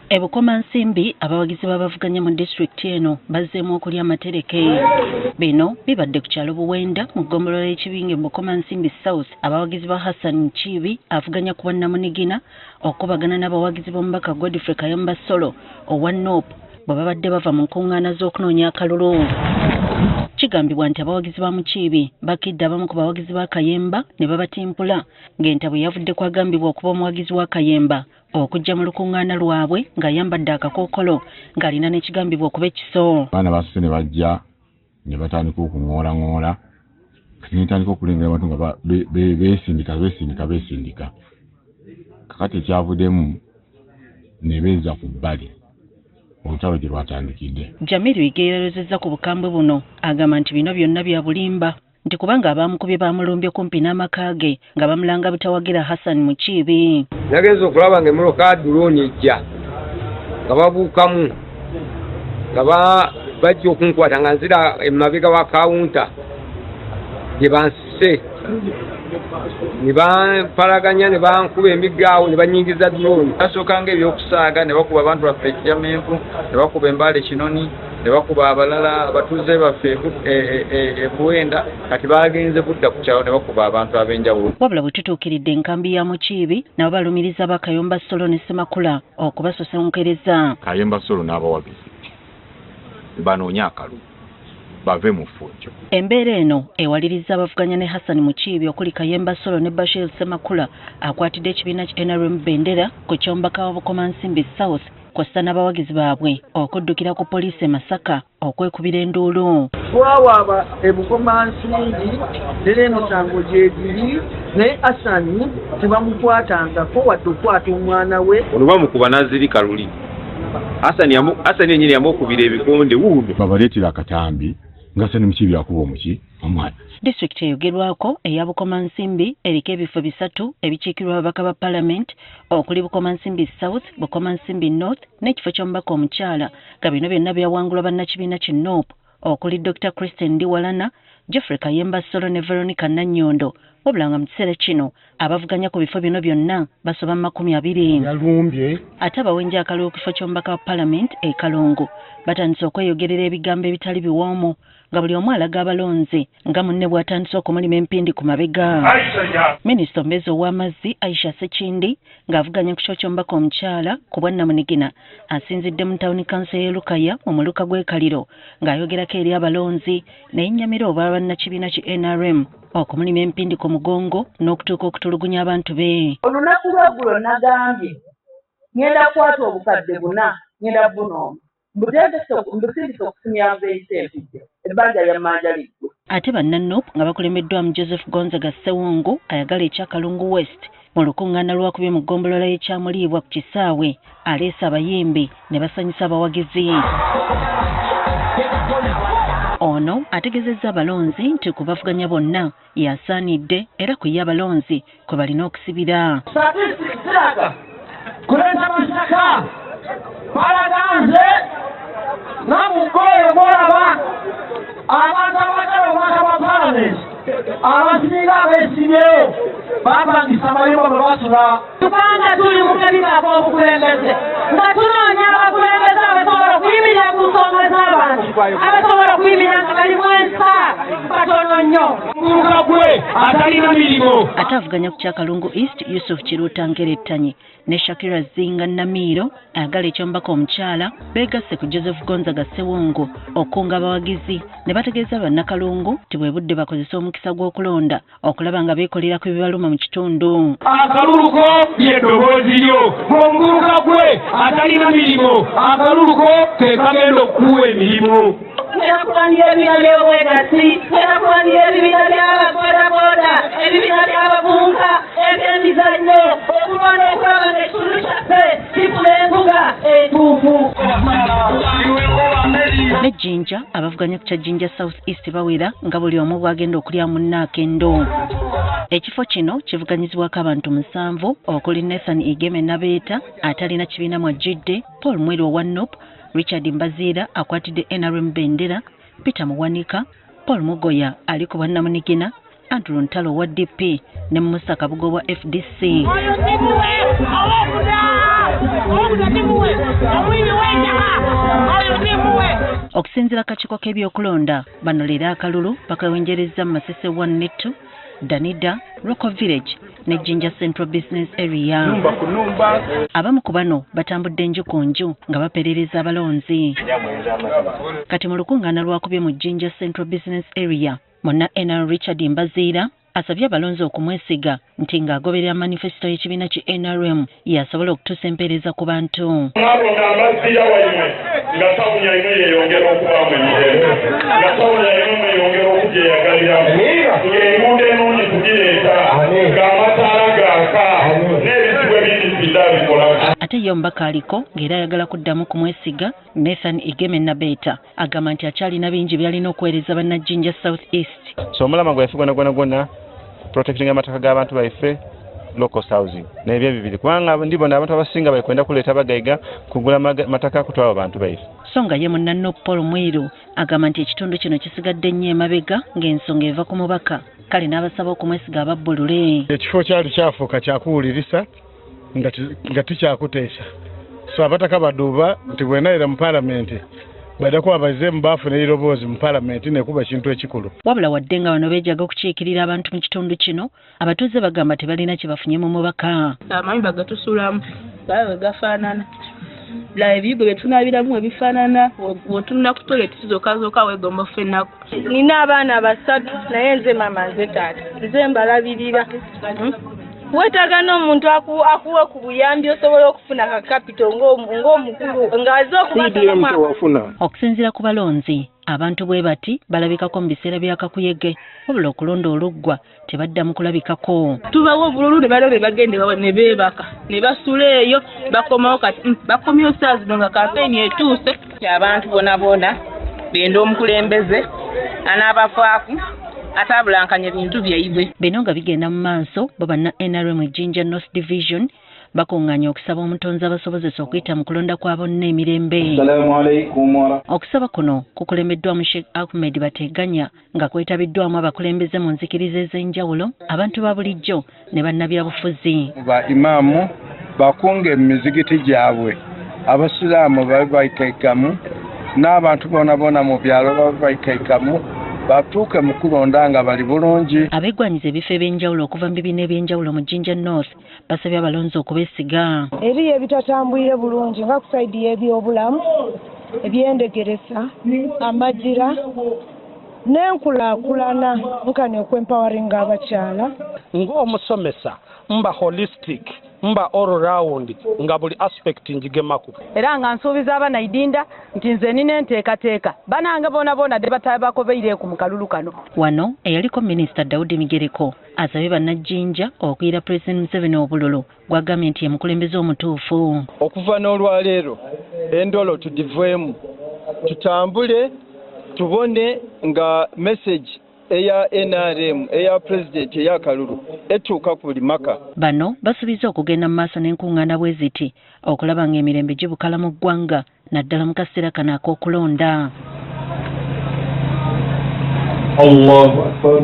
E Bukomansimbi abawagizi b'abavuganya mu disitulikiti eno bazzeemu okulya amatereke. Bino bibadde ku kyalo Buwenda mu ggombolola y'e Kibinge mu Bukomansimbi South abawagizi ba Hassan Mukiibi avuganya ku bwannamunigina okukubagana n'abawagizi b'omubaka Godfrey Kayemba Solo owa Nup bwe babadde bava mu nkungaana z'okunoonya akalulu. Kigambibwa nti abawagizi ba Mukiibi bakidde abamu ku bawagizi ba Kayemba ne babatimpula ng'entabwe yavudde ku agambibwa okuba omuwagizi wa Kayemba okujja mu lukungaana lwabwe ng'ayambadde akakookolo ng'alina n'ekigambibwa okuba ekiso. Abaana baasose ne bajja ne batandika okuŋoolaŋoola kati ne ntandika okulengera abantu nga beesindika beesindika beesindika kakati ekyavudemu ne bezza ku bbali olutalo gye lwatandikidde. Jamil Bigeye yalozezza ku bukambwe buno agamba nti bino byonna bya bulimba nti kubanga abaamukubye baamulumbye kumpi n'amaka ge nga bamulanga butawagira Hassan Mukiibi. Nagenze okulaba nga emmotoka ya dulooni ejja nga babuukamu nga bajja okunkwata nga nzira emabega wa kawunta gye bansise ne bampalaganya ne bankuba emiggo awo ne banyingiza dulooni. Basookanga ebyokusaaga ne bakuba abantu baffe ekijamenvu ne bakuba embaale Kinoni ne bakuba abalala abatuuze baffe ebuwenda kati bagenze kudda ku kyalo ne bakuba abantu ab'enjawulo. Wabula bwe tutuukiridde enkambi ya Mukiibi nabo balumiriza ba Kayomba Solo ne Ssemakula okubasosonkereza. Kayemba Solo n'abawagizi banoonye akalulu bave mu ffujjo. Embeera eno ewalirizza abavuganya ne Hassan Mukiibi okuli Kayemba Solo ne Bashir Ssemakula akwatidde ekibiina ki NRM bendera ku ky'omubaka wa Bukomansimbi South kw'ossa n'abawagizi baabwe okuddukira ku poliisi e Masaka okwekubira enduulu. Twawaaba e Bukomansimbi era emisango gyegiri naye Hassan tebamukwatangako wadde okukwata omwana we. Ono bamukuba n'azirika luli. Hassan yennyini yamukubira ebikonde wuuno. Babaleetera akatambi nga Hassan Mukiibi akuba omuki omwana. Disitulikiti eyogerwako eya Bukomansimbi eriko ebifo bisatu ebikiikirwa ababaka ba palamenti okuli Bukomansimbi South, Bukomansimbi North n'ekifo ky'omubaka omukyala nga bino byonna byawangulwa bannakibiina ki Nup okuli Dokita Christine Ndiwalana, Geoffrey Kayemba Solo ne Veronica Nannyondo wabula nga mu kiseera kino abavuganya ku bifo bino byonna basoba mu 20. Yalumbye. Ate abawenja akalulu ku kifo ky'omubaka wa palamenti e Kalungu batandise okweyogerera ebigambo ebitali biwoomu nga buli omu alaga abalonzi nga munne bw'atandise okumulima empindi ku mabega. Minisita omubeezi ow'amazzi Aisha Ssekindi ng'avuganya ku kifo ky'omubaka omukyala ku bwannamunigina asinzidde mu tawuni kanso y'e Lukaya mu muluka gw'e Kaliro ng'ayogerako eri abalonzi ne yennyamira obwa bannakibiina ki NRM okumulima empindi ku mugongo n'okutuuka okutulugunya abantu be. Olunaku lw'eggulo nagambye ngenda kukwata obukadde 4 ngenda bunooma mbusindise okusimya nveeyise empijja ebbanja lya mmanja liggwe. Ate banna-NUP nga bakulembeddwamu Joseph Gonzaga Ssewungu ayagala ekya Kalungu West mu lukuŋŋaana lwakubye mu ggombolola y'e Kyamuliibwa ku kisaawe aleese abayimbi ne basanyusa abawagizi. Ono ategeezezza abalonzi nti ku bavuganya bonna yasaanidde era ku ye abalonzi kwe balina okusibira. Statistics ziraga kuleeta Masaka balaga nze nga mu ggoyo gw'olaba abantu abaagala obubaka bwa palamenti abasinga abeesimbyewo bapangisa amayumba mwe basula. Uganda tuli mu kabiina ak'obukulembeze nga tunoonya abakulembeze abasobola okuyimirira ku nsonga z'abantu abasobola okuyimirira nga balimu ensa batono nnyo. Muluka gwe atalina mirimu. Ate avuganya ku kya Kalungu East Yusuf Kiruuta Nkerettanyi ne Shakira Zinga Namiiro ayagala eky'omubaka omukyala beegasse ku Joseph Gonzaga Ssewungu okukunga abawagizi ne bategeeza bannakalungu nti bwe budde bakozesa omukisa gw'okulonda okulaba nga beekolera ku bibaluma mu kitundu. Akalulu ko lye ddoboozi lyo. Omuluka gwe atalina mirimu akalulu ko ke kagenda okukuwa emirimu. Ngenda kulwanira ebibiina by'obwegassi, ngenda kulwanira ebibiina by'ababoodabooda, ebibiina by'abavubuka, eby'emizannyo, okulwana okulaba ng'ekitundu kyaffe kifuna embuga entuufu. Ne Jinja abavuganya ku kya Jinja South East bawera nga buli omu bw'agenda okulya munne akendo. Ekifo kino kivuganyizibwako abantu 7 okuli Nathan Igeme Nabeeta atalina kibiina mw'ajjidde, Paul Mweru owa NUP, Richard Mbaziira akwatidde NRM bendera, Peter Muwanika, Paul Mugoya ali ku bwannamunigina, Andrew Ntalo owa DP ne Musa Kabugo wa FDC. Okusinziira kakiiko k'ebyokulonda, bano leero akalulu bakawenjerezza mu Masese 1 ne 2, Danida, Rocco Village ne Jinja Central Business Area. Abamu ku bano batambudde nju ku nju nga baperereza abalonzi. Kati mu lukungaana lwakubye mu Jinja Central Business Area, munna NRM Richard Mbaziira asabye abalonzi okumwesiga nti ng'agoberera manifesito y'ekibiina ki NRM yasobola okutuusa empeereza ku bantu. Mwabona Mbaziira waimwe nga tawuni yaimwe yeeyongera okubaamu emirembe, nga tawuni yaimwe mweyongera okugyeyagaliramu, ng'enguudo ennungi tugireeta, ng'amataala gaaka, n'ebizibu ebindi bidda bikolamu. Ate ye omubaka aliko ng'era ayagala kuddamu kumwesiga, Nathan Igeme Nabeeta agamba nti akyalina bingi by'alina okuweereza bannajjinja South East. So omulama gwaffe gwona gwona gwona protecting amataka g'abantu baife, local housing n'ebyo bibiri, kubanga ndibona abantu abasinga balikwenda kuleeta bagaiga kugula mataka kutwala abantu baife. So nga ye munnanno Paul Mwiru agamba nti ekitundu kino kisigadde nnyo emabega ng'ensonga eva ku mubaka, kale n'abasaba okumwesiga ababbulule. Ekifo kyali kyafuuka kyakuwulirisa nga tikyakuteesa, so abataka baduuba nti bwenaira mu paalamenti bajja kuba bazzeemu baafuna eiroboozi mu paalamenti nekuba ekintu ekikulu. Wabula wadde nga bano beejaga okukiikirira abantu mu kitundu kino, abatuuze bagamba tebalina kye bafunye mu mubaka. Amayumba gatusulamu gabe gafaanana, laba ebiyigo bye tunaabiramu ebifaanana, bw'otunula ku toilet zokka zokka weegomba ffennaku. Nina abaana basatu naye nze maama nze taata nze mbalabirira. Weetaaga n'omuntu akuwe ku buyambi osobola okufuna ka kapito ng'omukulu ng'aze okubasaba. Okusinziira ku balonzi, abantu bwe bati balabikako mu biseera bya kakuyege, wabula okulonda oluggwa tebaddamu kulabikako. Tubawo obululu ne balo ne bagenda ne beebaka ne basula eyo bakomawo kati bakomyewo ssaawa zino nga kampeyini etuuse. Abantu bonna bonna benda omukulembeze anaabafaako atabulankanya ebintu byaibwe. Bino nga bigenda mu maaso, bo banna NRM Jinja North Division bakuŋŋaanya okusaba omutonzi abasobozesa okuyita mu kulonda kwa bonna emirembe. Okusaba kuno kukulembeddwamu Sheikh Ahmed Bateganya nga kwetabiddwamu abakulembeze mu nzikiriza ez'enjawulo, abantu ba bulijjo ne bannabyabufuzi. Ba imaamu bakunga emizigiti gyabwe, abasiraamu babe baikaikamu n'abantu bona bona mu byalo babe baikaikamu, batuuke mu kulonda nga bali bulungi. Abeegwanyiza ebifo eby'enjawulo okuva mu bibiina eby'enjawulo mu Jinja North basabye abalonzi okubeesiga. Eriyo ebitatambwire bulungi nga ku sayidi y'ebyobulamu, ebyendegeresa, amagira n'enkulaakulana nkani okwempoweringa abakyala. Ng'omusomesa mba holistic, mba all round, nga buli aspect njigemaku. Era nga nsuubiza abanaidinda nti nze nina enteekateeka banange boona boona de batabakobeire ku mu kalulu kano. Wano eyaliko minisita Daudi Migereko asabye bannajjinja okuyira Pulezidenti Museveni obululu gw'agambye nti ye mukulembeze omutuufu. Okuva n'olwaleero endolo tudiveemu, tutambule tubone nga message eya NRM eya pulezidenti ey'akalulu etuuka ku buli maka. Bano basuubizza okugenda mu maaso n'enkuŋŋaana bwe ziti okulaba ng'emirembe gibukala mu ggwanga naddala mu kaseera kano ak'okulonda. Allahu Akbar.